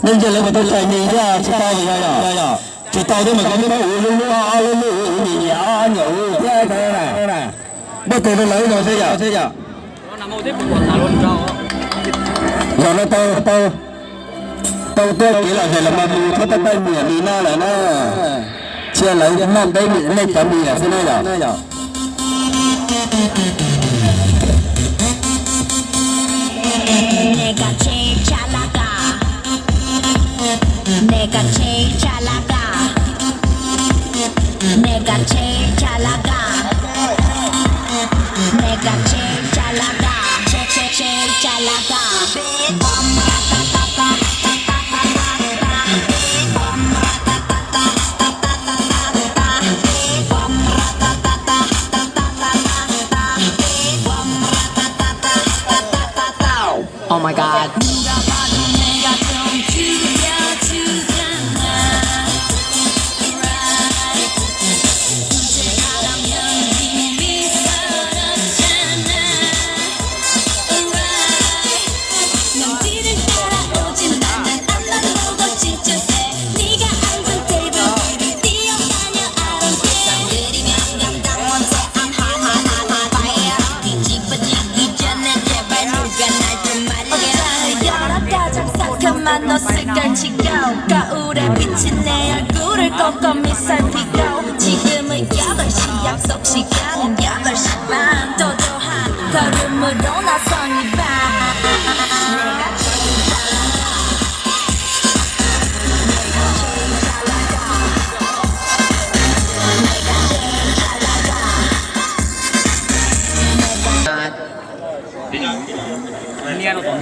Ntsia lawv puas tau txais mis thiab tsis tau yog yom? Tsis tau thiab mas koj muab ua lub lub ob lub lub ua nyias nyias ob nyias ua thiab na. Muab tes rau lawv ib zaug xwb yom. Zaum no tau tau tau tuaj kev lom zem los mas mus txhob tab tab nyiam mis no lawm na. Cia lawv noj ntev mis nej cov mis lawm xwb na yom. Oh my god.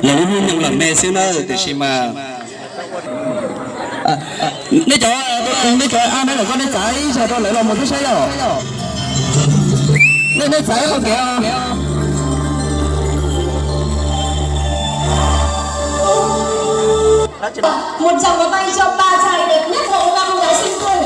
Los lub hnub nyoog los me xwb na, tiam sis mas nej cov, nej cov ab neb los koj nej txav ib zaug rau lawv los mus twb saib yom. Nej, nej txav ib qho kev os. Một tràng pháo tay cho ba chàng nhảy đẹp nhất hội Văn Nghệ Sinh Tùng.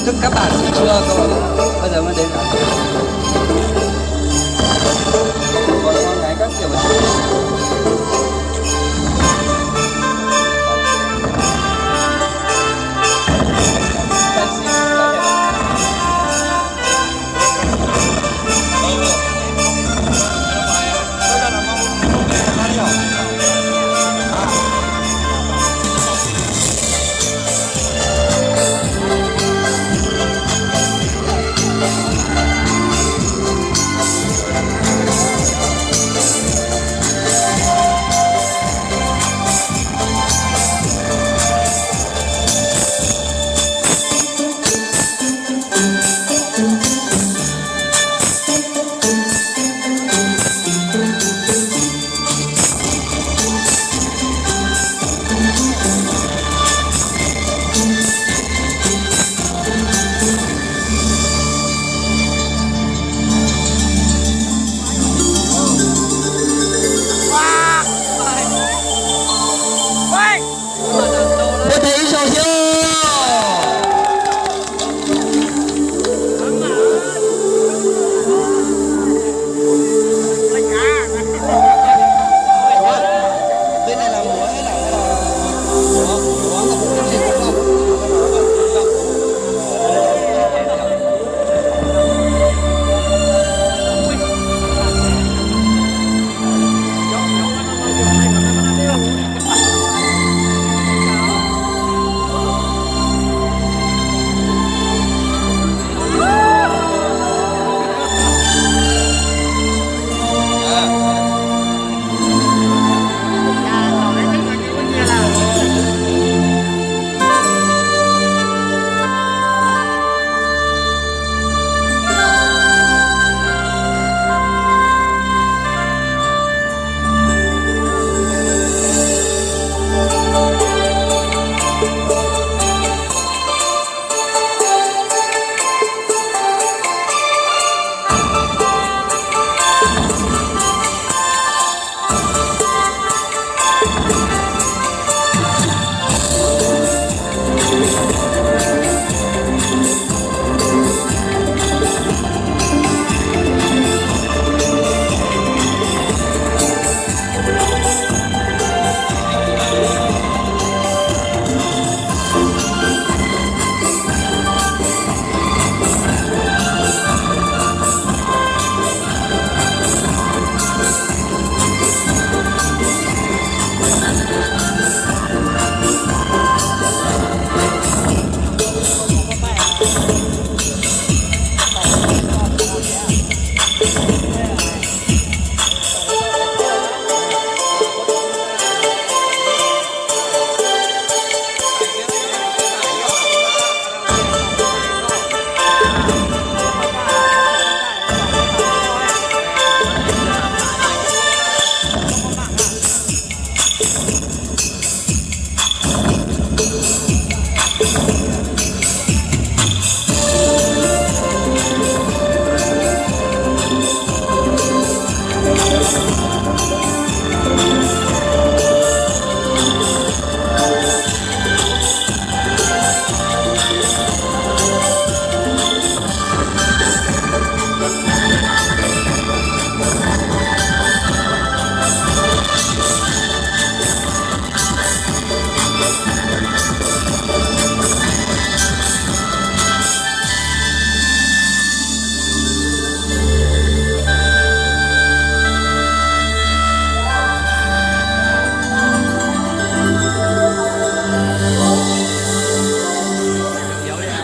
Chúc các bạn buổi trưa rồi, bây giờ mới đến. Có món cái các kiểu.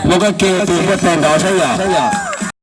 Muaj koj ke tus muaj tes nrov saib yom.